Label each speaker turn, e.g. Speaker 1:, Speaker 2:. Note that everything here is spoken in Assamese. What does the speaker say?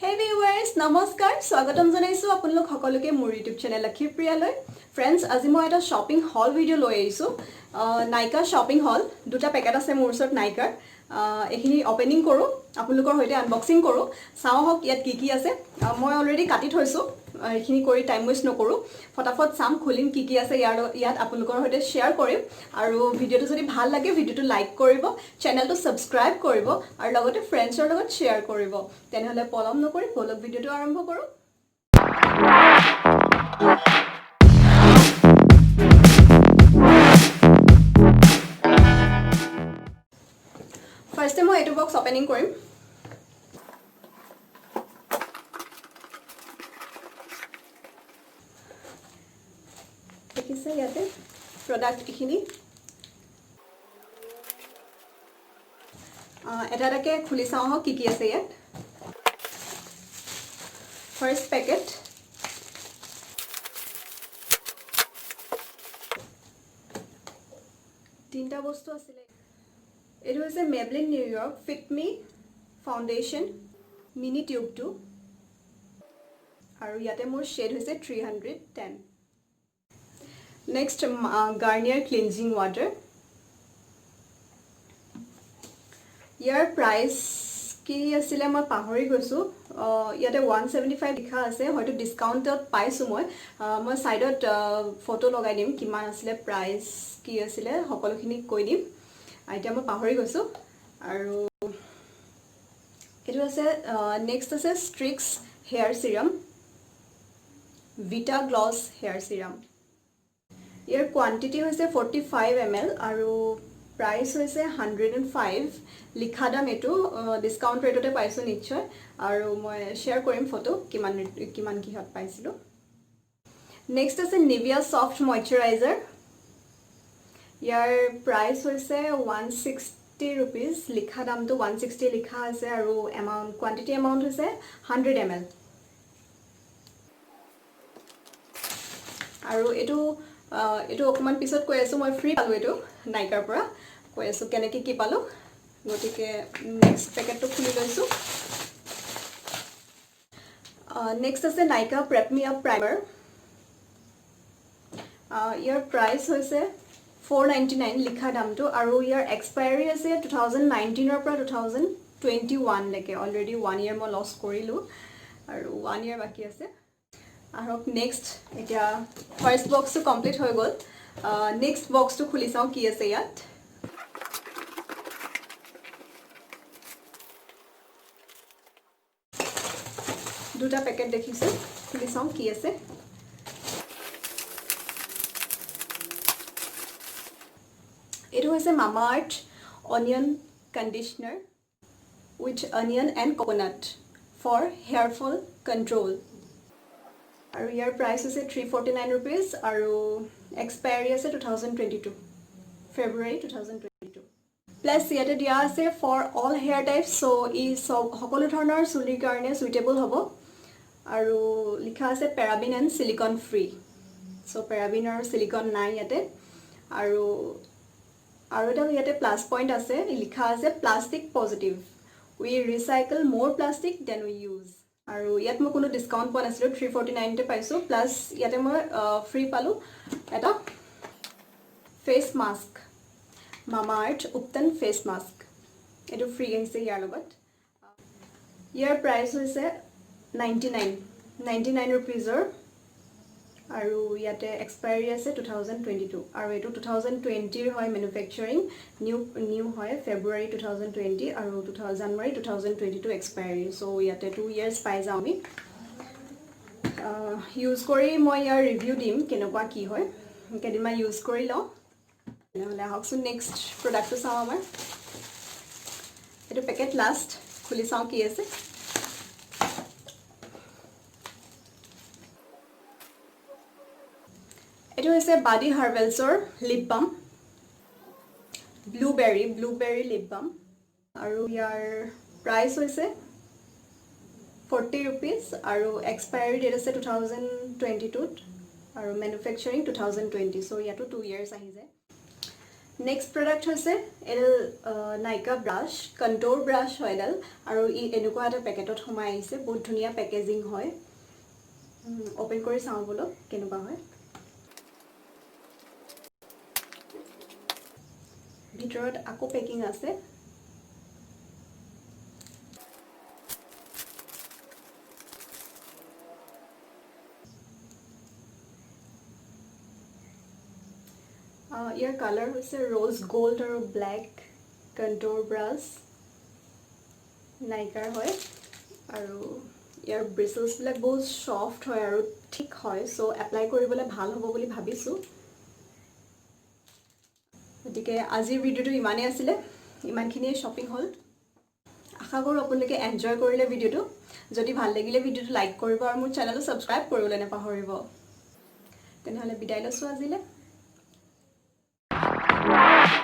Speaker 1: হে ভিউৱাৰ্ছ, নমস্কাৰ। স্বাগতম জনাইছোঁ আপোনালোক সকলোকে মোৰ ইউটিউব চেনেল লক্ষীপ্ৰিয়ালৈ। ফ্ৰেণ্ডছ, আজি মই এটা শ্বপিং হল ভিডিঅ' লৈ আহিছোঁ, নাইকা শ্বপিং হল। দুটা পেকেট আছে মোৰ ওচৰত নাইকাৰ। এইখিনি অ'পেনিং কৰোঁ, আপোনালোকৰ সৈতে আনবক্সিং কৰোঁ। চাওঁ আহক ইয়াত কি কি আছে। মই অলৰেডি কাটি থৈছোঁ। এইখিনি কৰি টাইম ৱেষ্ট নকৰোঁ, ফটাফট চাম, খুলিম, কি কি আছে ইয়াত আপোনালোকৰ সৈতে শ্বেয়াৰ কৰিম। আৰু ভিডিঅ'টো যদি ভাল লাগে, ভিডিঅ'টো লাইক কৰিব, চেনেলটো ছাবস্ক্ৰাইব কৰিব আৰু লগতে ফ্ৰেণ্ডছৰ লগত শ্বেয়াৰ কৰিব। তেনেহ'লে পলম নকৰি ব'লক, ভিডিঅ'টো আৰম্ভ কৰোঁ। ফাৰ্ষ্টে মই এইটো বক্স অ'পেনিং কৰিম। দেখিছে, ইয়াতে প্ৰডাক্ট এইখিনি। এটা এটাকৈ খুলি চাওঁ আহক কি কি আছে ইয়াত। ফাৰ্ষ্ট পেকেট, তিনিটা বস্তু আছিলে। এইটো হৈছে Maybelline New York fit me foundation mini টিউবটো আৰু ইয়াতে মোৰ শ্বেড হৈছে 310। Next Garnier cleansing water. ইয়াৰ প্ৰাইচ কি আছিলে মই পাহৰি গৈছোঁ। ইয়াতে 175 লিখা আছে, হয়তো ডিছকাউণ্টত পাইছোঁ মই। মই ছাইডত ফটো লগাই দিম, কিমান আছিলে, প্ৰাইচ কি আছিলে, সকলোখিনি কৈ দিম। এতিয়া মই পাহৰি গৈছোঁ। আৰু এইটো আছে, নেক্সট আছে streax hair serum, vita gloss hair serum. ইয়াৰ কোৱান্টিটি হৈছে 45 ml আৰু প্ৰাইচ হৈছে 105 লিখা দাম। এইটো ডিছকাউণ্ট ৰেটতে পাইছোঁ নিশ্চয় আৰু মই শ্বেয়াৰ কৰিম ফটো, কিমান কিমান কিহত পাইছিলোঁ। নেক্সট আছে নিভিয়া ছফ্ট মইশ্চাৰাইজাৰ। ইয়াৰ প্ৰাইচ হৈছে 160 ৰুপিজ। লিখা দামটো 160 লিখা আছে আৰু কোৱান্টিটি এমাউণ্ট হৈছে 100 ml। আৰু এইটো অকণমান পিছত কৈ আছোঁ, মই ফ্ৰী পালোঁ এইটো নাইকাৰ পৰা। কৈ আছোঁ কেনেকৈ কি পালোঁ। গতিকে নেক্সট পেকেটটো খুলি লৈছোঁ। নেক্সট আছে নাইকা প্ৰেপ মি আপ প্ৰাইমাৰ। ইয়াৰ প্ৰাইচ হৈছে 499 লিখা দামটো আৰু ইয়াৰ এক্সপায়াৰী আছে 2019ৰ পৰা 2021লৈকে। অলৰেডি ওৱান ইয়েৰ মই লছ কৰিলোঁ আৰু ওৱান ইয়েৰ বাকী আছে। আহক নেক্সট। এতিয়া ফাৰ্ষ্ট বক্সটো কমপ্লিট হৈ গ'ল। নেক্সট বক্সটো খুলি চাওঁ কি আছে ইয়াত। দুটা পেকেট দেখিছোঁ, খুলি চাওঁ কি আছে। এইটো হৈছে মামা আৰ্থ onion conditioner with onion and coconut for hair fall control আৰু ইয়াৰ প্ৰাইচ হৈছে 349 ৰুপিজ আৰু এক্সপায়াৰী আছে 2022, February 2022। Plus ইয়াতে দিয়া আছে for all hair types, so ই চব সকলো ধৰণৰ চুলিৰ কাৰণে চুইটেবল হ'ব আৰু লিখা আছে paraben and silicone free, so paraben আৰু চিলিকন নাই ইয়াতে। আৰু এটা ইয়াতে প্লাছ পইণ্ট আছে, লিখা আছে plastic positive, we recycle more plastic than we use। আৰু ইয়াত মই কোনো ডিছকাউণ্ট পোৱা নাছিলোঁ, 349তে পাইছোঁ। প্লাছ ইয়াতে মই ফ্ৰী পালোঁ এটা ফেচ মাস্ক, মামা আৰ্থ উপটন ফেচ মাস্ক। এইটো ফ্ৰী আহিছে ইয়াৰ লগত। ইয়াৰ প্ৰাইচ হৈছে 99 ৰুপিজৰ আৰু ইয়াতে এক্সপায়াৰী আছে 2022 আৰু এইটো 2020ৰ হয়। মেনুফেকচাৰিং নিউ হয়, ফেব্ৰুৱাৰী 2020 আৰু two thousand January 2022 expiry। So ইয়াতে 2 ইয়েৰ্ছ পাই যাওঁ আমি। ইউজ কৰি মই ইয়াৰ ৰিভিউ দিম, কেনেকুৱা কি হয়। কেইদিনমান ইউজ কৰি লওঁ। তেনেহ'লে আহকচোন, নেক্সট প্ৰডাক্টটো চাওঁ আমাৰ। এইটো পেকেট লাষ্ট, খুলি চাওঁ কি আছে। এইটো হৈছে বাডি হাৰ্বেলছৰ lip balm, blueberry lip balm আৰু ইয়াৰ প্ৰাইচ হৈছে 40 ৰুপিজ আৰু এক্সপায়াৰী ডেট আছে 2022ত আৰু মেনুফেকচাৰিং 2020। চ' ইয়াতো 2 ইয়েৰ্ছ আহি যায়। নেক্সট প্ৰডাক্ট হৈছে এডাল নাইকা ব্ৰাছ, কণ্ট'ৰ ব্ৰাছ হয় এডাল আৰু ই এনেকুৱা এটা পেকেটত সোমাই আহিছে। বহুত ধুনীয়া পেকেজিং হয়। অ'পেন কৰি চাওঁ ব'লক কেনেকুৱা হয়। ভিতৰত আকৌ পেকিং আছে। ইয়াৰ কালাৰ হৈছে ৰ'জ গ'ল্ড আৰু ব্লেক। কণ্ট'ৰ ব্ৰাছ নাইকাৰ হয় আৰু ইয়াৰ ব্ৰিচলছবিলাক বহুত ছফ্ট হয় আৰু থিক হয়, চ' এপ্লাই কৰিবলৈ ভাল হ'ব বুলি ভাবিছোঁ। গতিকে আজিৰ ভিডিঅ'টো ইমানেই আছিলে, ইমানখিনিয়ে শ্বপিং হ'ল। আশা কৰোঁ আপোনালোকে এনজয় কৰিলে ভিডিঅ'টো। যদি ভাল লাগিলে ভিডিঅ'টো লাইক কৰিব আৰু মোৰ চেনেলটো ছাবস্ক্ৰাইব কৰিবলৈ নাপাহৰিব। তেনেহ'লে বিদায় লৈছোঁ আজিলৈ।